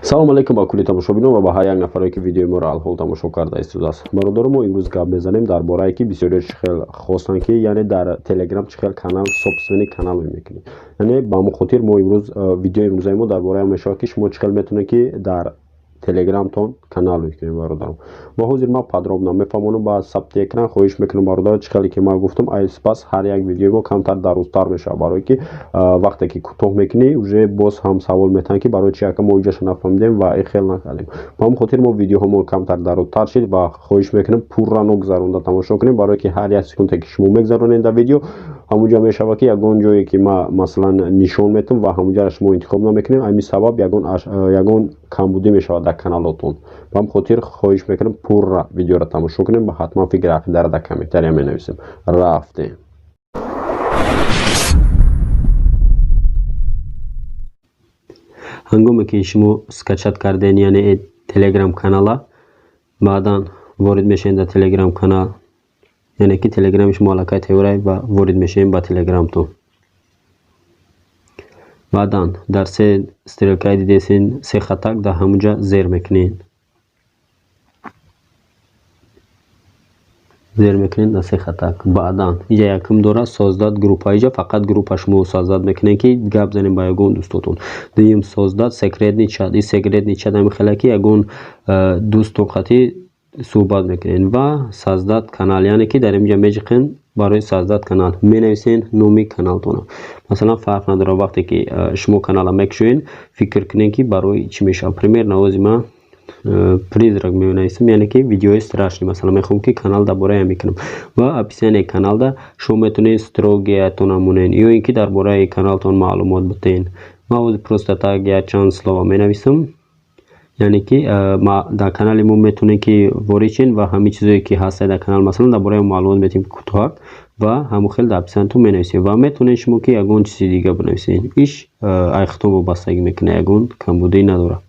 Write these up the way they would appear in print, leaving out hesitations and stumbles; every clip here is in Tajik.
Салому алейкум ба кулли тамошобинон ва ба ҳар як нафаре, ки видеои моро алҳол тамошо карда истодааст. Бародаро, мо имрӯз гап мезанем дар борае, ки бисёриё чӣ хел хостанд, ки яъне дар Телеграм чӣ хел канал, собственный канал мекунед. Яъне ба ҳамон хотир мо имрӯз видеои имрӯзаи мо дар бораи он мешавад, ки шумо чӣ хел метавонед, ки дар Телеграмтон канал мекунед, бародарам. Ва ҳозир ман подробно мефаҳмонам ба сабти экран. Хоҳиш мекунам, бародаро, чӣ хеле ки ман гуфтам, ай сипас ҳар як видеои мо камтар дарозтар мешавад, барое ки вақте ки кӯтоҳ мекунӣ, уже боз ҳам савол метаҳанд, ки барои чи ака мо иҷаша нафаҳмидем ва ин хел накардем. Ба ҳамон хотир мо видеоҳомо камтар дарозтар шид ва хоҳиш мекунам, пурра ногузаронда тамошо кунем, барое ки ҳар як секунде, ки шумо мегузаронед дар видео, ҳамунҷа мешавад, ки ягон ҷое, ки ман масалан нишон метам ва ҳамунҷаро шумо интихоб намекунем, ҳамин сабаб ягон камбудӣ мешавад дар каналотон. Ба ҳамин хотир хоҳиш мекунам, пурра видеоро тамошо кунем ва ҳатман фикри ақидаро дар комментария менависем. Рафтем. Ҳангоме ки шумо скачать карден, яъне Телеграм канала, баъдан ворид мешавед дар Телеграм канал, яъне ки Телеграми шумо аллакай тайёрай ва ворид мешавем ба Телеграмтон. Баъдан дар се стрелкаи дидесен, се хатак, дар ҳамунҷа зер мекунед, зер мекунед дар се хатак. Баъдан иҷа якум дора создать группа. Иҷа фақат группа шумо создать мекунед, ки гап занем ба ягон дӯстотон. Дуюм, создать секретный чат. И секретный чат ҳамин хеле, ки ягон дӯстон қатӣ суҳбат мекунед. Ва создать канал, яъне ки дар инҷа меҷиқен барои создать канал, менависен номи каналтона. Масалан, фарқ надорад, вақте ки шумо канала мекушоед, фикр кунед, ки барои чӣ мешавад. Примерно ози ман призрак менависам, яъне ки видеои страшный. Масалан, мехоҳам, ки канал дар бораи ҳамин кунам. Ва описание каналда шумо метавонед строгиятона монед ё ин ки дар бораи каналтон маълумот бидиҳед. Ман ҳозир просто так якчанд слова менависам, яъне ки дар канали мо метавонед, ки ворид шед ва ҳамин чизое, ки ҳастад дар канал, масалан, дар бораи он маълумот метиҳем кӯтоҳак ва ҳамон хел дар описаниятон менависем. Ва метавонед шумо, ки ягон чизи дига бинависед. Иш ай худтон вобастагӣ мекунад, ягон камбудӣ надорад.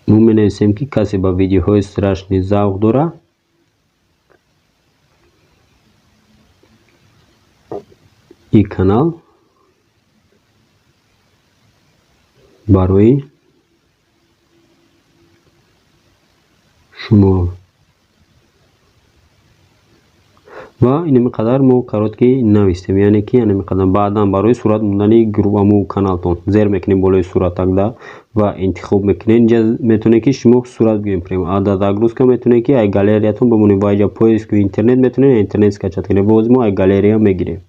Мо менависем, ки касе ба видеоҳои страшный завқ дорад, ин канал барои шумо. Ва инами қадар мо короткий навистем, яъне ки инами қадар. Баъдан барои сурат мондани группаму каналтон зер мекунем болои суратакда ва интихоб мекунем. Инҷа метавонед, ки шумо сурат бигирем прямо, а дар загрузка метавонед, ки ай галереятон бимонед ва иҷа поиск интернет, метавонед интернет скачать кунед. Боз мо ай галерея мегирем.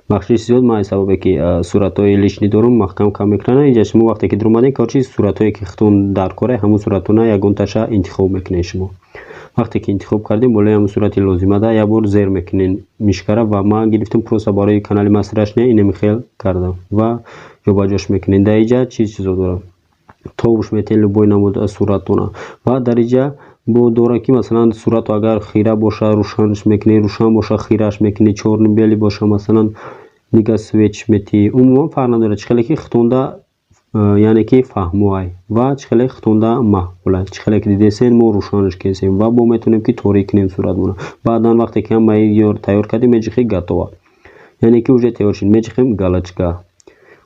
Бахшиши зиёд, ман сабабе, ки суратҳои личный дорум, маҳкам кам экрана. Инҷа шумо вақте ки дуромадем, короче, суратҳое, ки худтон дар кора, ҳамун суратона ягонташа интихоб мекунед. Шумо вақте ки интихоб кардем, болои ҳамун сурати лозимада як бор зер мекунед мишкара. Ва ман гирифтам просто барои канали ман страшный, инами хел кардам ва ҷобаҷош мекунед. Дар иҷа чӣ чизо дорам? Товуш метавонед, любой намуд суратона. Ва дар иҷа бо дора, ки масалан сурату агар хира боша, рӯшанш мекунед, рӯшан боша, хираш мекунед, чёрный белый боша, масалан, дига свеч метиҳӣ. Умуман фарқ надорад, чӣ хеле ки худтонда, яъне ки фаҳмоай ва чӣ хеле худтонда маъқулай. Чӣ хеле ки дидесен, мо рӯшанаш кесем ва бо метавонем, ки торик кунем суратмона. Баъдан вақте ки ҳамаи ёр тайёр кардем, меҷиқи готово, яъне ки уже тайёр шид, меҷиқем галочка,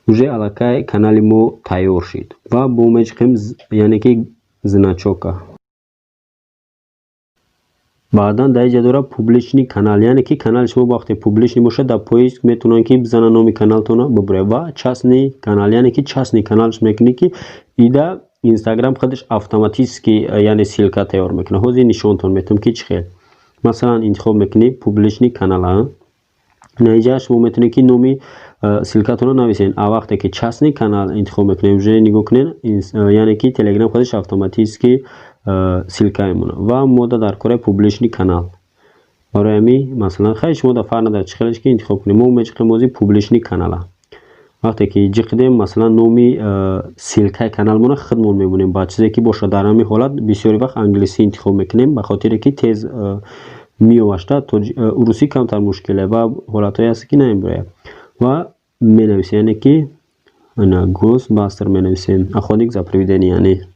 уже аллакай канали мо тайёр шид. Ва бо меҷиқем, яъне ки значока. Баъдан дар иҷа дора публичный канал, яъне ки канали шумо вақте публичный бошад, дар поиск метавонанд, ки бизананд номи каналтона, бибуред. Ва частный канал, яъне ки частный каналш мекунӣ, ки ида Инстаграм худаш автоматически, яъне ссылка тайёр мекунад. Ҳозир нишонтон метавам, ки чӣ хел. Масалан, интихоб мекунӣ публичный канала. Наиҷа шумо метавонед, ки номи ссылкатонро нависед. А вақте ки частный канал интихоб мекунед, уже нигоҳ кунед, яъне ки Телеграм худаш автоматически ссылка мемонад. Ва мода дар кораи публичный канал. Барои ҳамин, масалан, хай, шумо дар фарқ надорад, чӣ хелеш ки интихоб кунед. Мо меҷиқем ҳозир публичный канала. Вақте ки ҷиқидем, масалан, номи ссылкаи каналмона худмон мемонем ба чизе ки бошад. Дар ҳамин ҳолат бисёри вақт англисӣ интихоб мекунем, ба хотире ки тез меовашта, урусӣ камтар мушкиле ва ҳолатҳое ҳаст, ки намебирояд. Ва менависем, яъне ки Ghostbuster менависем, охотник за привидение, яъне.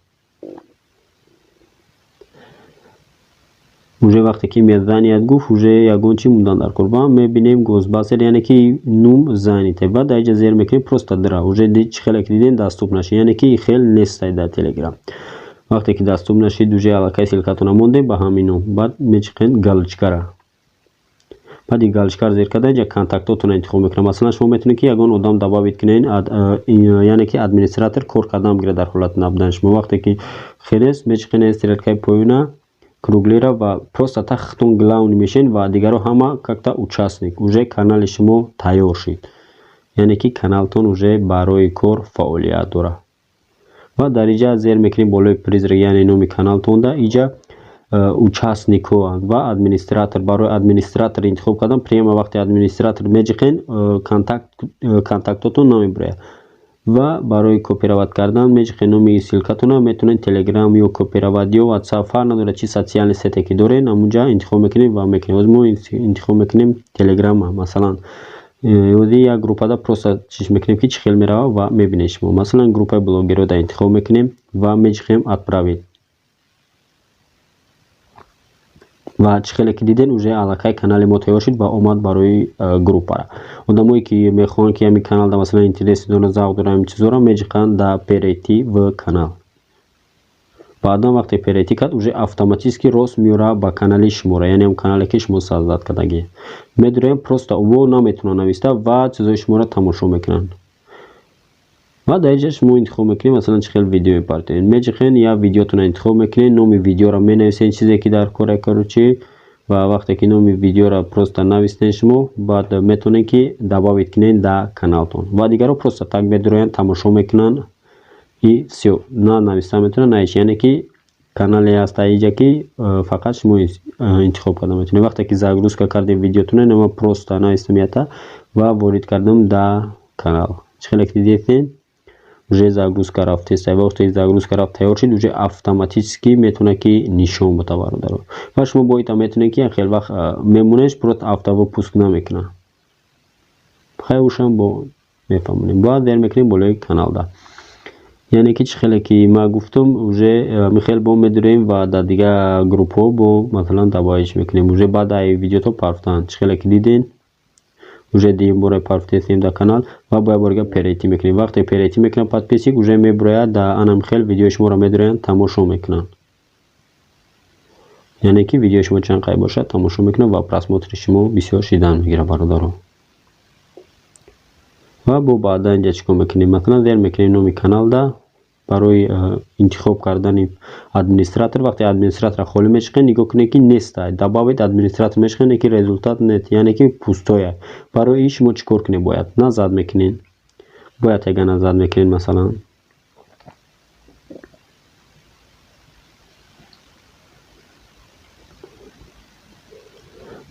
Уже вақте ки имя занят гуфт, уже ягон чи мондан дар кор. Ва мебинем Госбастер, яъне ки нум занят. Ва дар инҷа зер мекунем, просто дра. Уже чӣ хеле ки дидем, доступ нашид, яъне ки хел нестай дар Телеграм. Вақте ки доступ нашид, уже аллакай ссылкатона мондем ба ҳамин ном. Баъд мечиқем галочкара. Баъди галочкаро зер карда, инҷа контактотонро интихоб мекунам. Масалан, шумо метавонед, ки ягон одам добавить кунед, яъне ки администратор кор кардан бигирад дар ҳолати набудани шумо. Вақте ки хелест, мечиқем стрелкаи поёна, круглира, ва просто так худтон главный мешен ва дигарро ҳама как-то участник. Уже канали шумо тайёр шид, яъне ки каналтон уже барои кор фаъолият дорад. Ва дар инҷа зер мекунем болои призрак, яъне номи каналтонда. Инҷа участникҳо ва администратор. Барои администратор интихоб кардан, прямо вақте администратор меҷиқен, контактотон намебирояд. Ва барои копировать кардан меҷиқен номи ссылкатона. Метавонед Телеграм ё копировать ё Ватсап, фарқ надорад, чи социальный сете ки доред, ҳамунҷа интихоб мекунем ва мекунем. Ҳозир мо интихоб мекунем Телеграма. Масалан, ҳозир як группада просто чиш мекунем, ки чӣ хел меравад, ва мебинед шумо. Масалан, группаи блогерро интихоб мекунем ва меҷиқем отправить. Ва чӣ хеле ки дидем, уже аллакай канали мо тайёр шуд ва омад барои группара. Одамое ки мехоҳанд, ки ҳамин каналда, масалан, интерес доранд, завқ доранд, ҳамин чизҳоро меҷиқанд да перейти в канал. Баъдан вақте перейти кард, уже автоматически рост меёрад ба канали шуморо, яъне ҳам канале ки шумо создать кардагӣ. Медурем, просто во наметавонанд нависта ва чизҳои шуморо тамошо мекунанд. Ва дар инҷа шумо интихоб мекунед, масалан, чӣ хел видео мепартоед. Меҷиқен, як видеотонро интихоб мекунед, номи видеоро менависед, чизе ки дар кора, короче. Ва вақте ки номи видеоро просто навистед шумо, баъд метавонед, ки добавить кунед дар каналтон. Ва дигарро просто так медуроянд, тамошо мекунанд и всё, на нависта метавонанд, на ҳеч. Яъне ки канале ҳаст инҷа, ки фақат шумо интихоб карда метавонед. Вақте ки загрузка кардем видеотонро, ма просто навистам ята ва ворид кардам дар канал. Чӣ хеле ки дидед, уже загрузка рафтест. Вақте загрузка рафт, тайёр шуд, уже автоматически метавонад, ки нишон буда, бародаро. Ва шумо бо ита метавонед, ки хел вақт мемонед, просто автовыпуск намекунад. Хай, ушам бо мефаҳмонем. Баъд зер мекунем болои каналда, яъне ки чӣ хеле ки ма гуфтам, уже михел бо медурем ва дар дигар группҳо бо, масалан, добавить мекунем. Уже баъд ай видеото партофтан, чӣ хеле ки дидем, уже дуюм бора партофтем дар канал ва бо як бор дига перейти мекунем. Вақте перейти мекунам, подписчик уже мебурояд да анам хел видеои шуморо медуроянд, тамошо мекунанд. Яъне ки видеои шумо чанд қай бошад, тамошо мекунанд ва просмотри шумо бисёр шидан мегирад, бародаро. Ва бо баъдан инҷа чӣ кор мекунем? Масалан, зер мекунем номи каналда барои интихоб кардани администратор. Вақте администратора холӣ мечиқем, нигоҳ кунед, ки неста. Добавить администратор мечиқем, ки результат нет, яъне ки пустое. Барои ин шумо чӣ кор кунед бояд? Назад мекунед, бояд яга назад мекунед, масалан,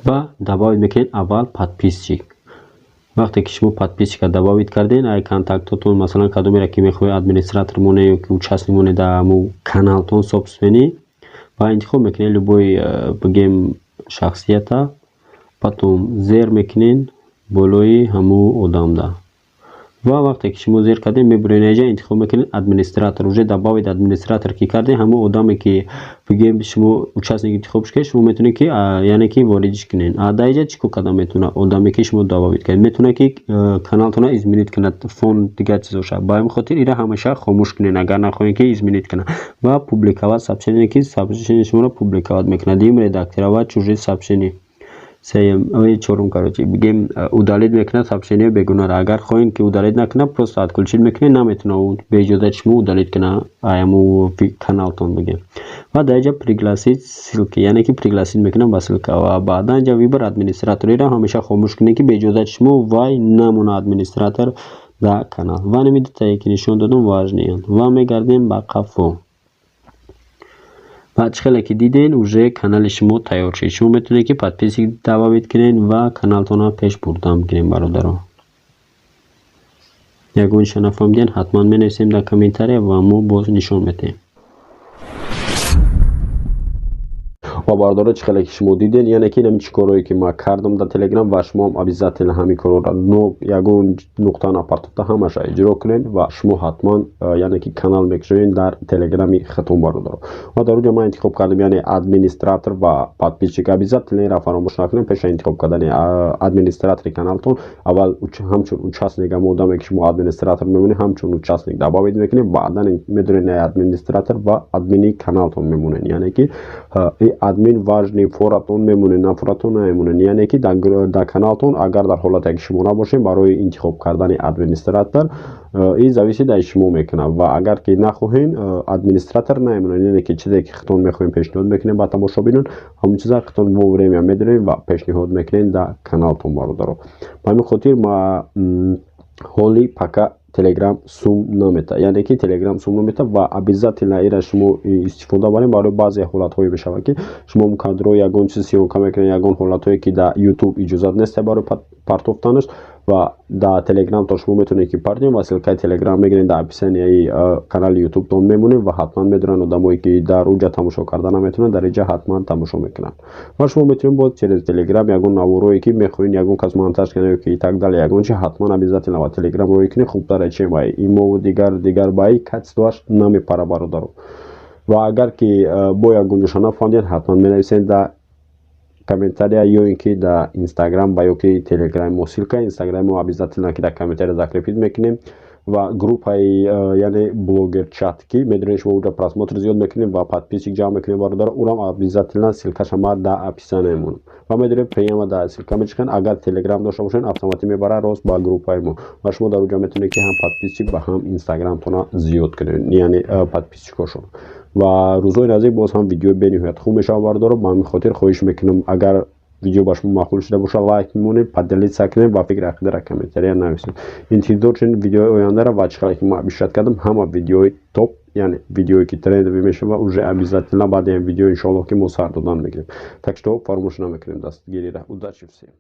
ва добавить мекунед аввал подписчик. Вақте ки шумо подписчика добавить карден, ай контактотон, масалан, кадомеро ки мехоҳед администратор моне ё ки участник моне дар ҳамун каналтон собственный, ва интихоб мекунед любой, бигем, шахсията. Потом зер мекунед болои ҳамун одамда. Ва вақте ки шумо зер кардем, мебуред инҷа, интихоб мекунед администратор. Уже добавить администратор ки кардем, ҳамун одаме ки, бигем, шумо участник интихоб кардед, шумо метавонед, ки, яъне ки воридиш кунед. А дар инҷа чӣ кор карда метавонад одаме ки шумо добавить кардед? Метавонад, ки каналтонро изменить кунад, фон, дигар чизоша. Ба ҳамин хотир ира ҳамеша хомӯш кунед, агар нахоҳед, ки изменить кунад. Ва публиковать сообщение, ки сообщение шуморо публиковать мекунад. Дуюм, редактировать чужие сообщения. Сеюм, чорум, короче, бигем, удалить мекунад сообщение бегунаро. Агар хоҳед, ки удалить накунад, просто отключить мекунед, наметавонад бе иҷозати шумо удалить кунад ҳамун каналтон, бигем. Ва дар инҷа пригласить ссылки, яъне ки пригласить мекунад ба ссылка. Ва баъдан инҷа выбор администраториро ҳамеша хомӯш кунед, ки бе иҷозати шумо вай намонад администратор дар канал. Ва ҳамин дутае ки нишон додам, важныянд. Ва мегардем ба қафо. Ва чӣ хеле ки диден, уже канали шумо тайёр шуд. Шумо метавонед, ки подписчик добавить кунед ва каналтонро пеш бурдан бигиред, бародаро. Ягон чиза нафаҳмиден, ҳатман менависем дар комментария ва мо боз нишон медиҳем. Ва, бародаро, чӣ хеле ки шумо диден, яъне ки инами чӣ корое ки ман кардам дар Телеграм, ва шумоам обязательно ҳамин корора ягон нуқта напартофта ҳамаша иҷро кунед ва шумо ҳатман, яъне ки, канал мекушоед дар Телеграми худтон, бародаро. Ва дар оҷа ман интихоб кардам, яъне администратор ва подписчик. Обязательно инро фаромӯш накунед: пеша интихоб кардани администратори каналтон аввал ҳамчун участник, ҳамо одаме ки шумо администратор мемонед, ҳамчун участник добавить мекунед. Баъдан медонед, администратор ва админи каналтон мемонед, яъне ки админ важный форатон мемонед, на форатон намемонед. Яъне ки дар каналтон, агар дар ҳолате ки шумо набошед, барои интихоб кардани администратор ин зависит аз шумо мекунад. Ва агар ки нахоҳен, администратор намемонед, яъне ки чизе ки худтон мехоҳем, пешниҳод мекунем ба тамошобинон, ҳамон чиза худтон вовремя медонед ва пешниҳод мекунед дар каналтон, бародаро. Ба ҳамин хотир ма ҳоли пока Телеграм сум намета, яъне ки Телеграм сум намета. Ва обязательно ира шумо истифода барем. Барои баъзе ҳолатҳое мешавад, ки шумо кадро, ягон чиз съёмка мекунед, ягон ҳолатҳое ки дар Ютуб иҷозат нест барои партофтанаш, ва дар Телеграм то шумо метавонед ки партем. Ва ссылкаи Телеграм мегиред, дар описанияи канали Ютубтон мемонем ва ҳатман медонанд одамое ки дар уҷа тамошо карда наметавонанд, дар инҷа ҳатман тамошо мекунанд. Ва шумо метавонед боз через Телеграм ягон наворое ки мехоҳед, ягон кас монтаж кунад ё ки и так далее, ягон чи, ҳатман обязательно ба Телеграм рӯй кунед. Хубтар, чем имову дигар дигар, ба и качествоаш намепара, бародаро. Ва агар ки бо ягон ҷоша нафаҳмидед, ҳатман менависед дар комментария ё ин ки дар Инстаграм ва ё ки Телеграми мо. Ссылкаи Инстаграми мо обязательно ки дар комментария закрепить мекунем. Ва группаи, яъне блогер чат, ки медонед, шумо уҷа просмотр зиёд мекунем ва подписчик ҷамъ мекунем, бародар, урам обязательно ссылкаша ма дар описание мемонам ва медонед, прямо дар ссылка мечиқен. Агар Телеграм дошта бошед, автоматӣ мебарад рост ба группаи мо ва шумо дар уҷа метавонед ки ҳам подписчик ва ҳам Инстаграмтона зиёд кунед, яъне подписчикошон. Ва рӯзҳои наздик боз ҳам видеои бениҳоят хуб мешавад, бародаро. Ба ҳамин хотир хоҳиш мекунам, агар видео ба шумо маъқул шуда бошад, лайк мемонед, поделиться кунед ва фикри ақидара комментария нависед. Интизор шудед видеои ояндара. Ва чӣ қадар ки ман обещать кардам, ҳама видеои топ, яъне видеое ки трендовый мешава, уже обязательно баъди ин видео, иншоалло, ки мо сар додан мегирем. Так что фаромӯш намекунем дастгирира. Удачи всем!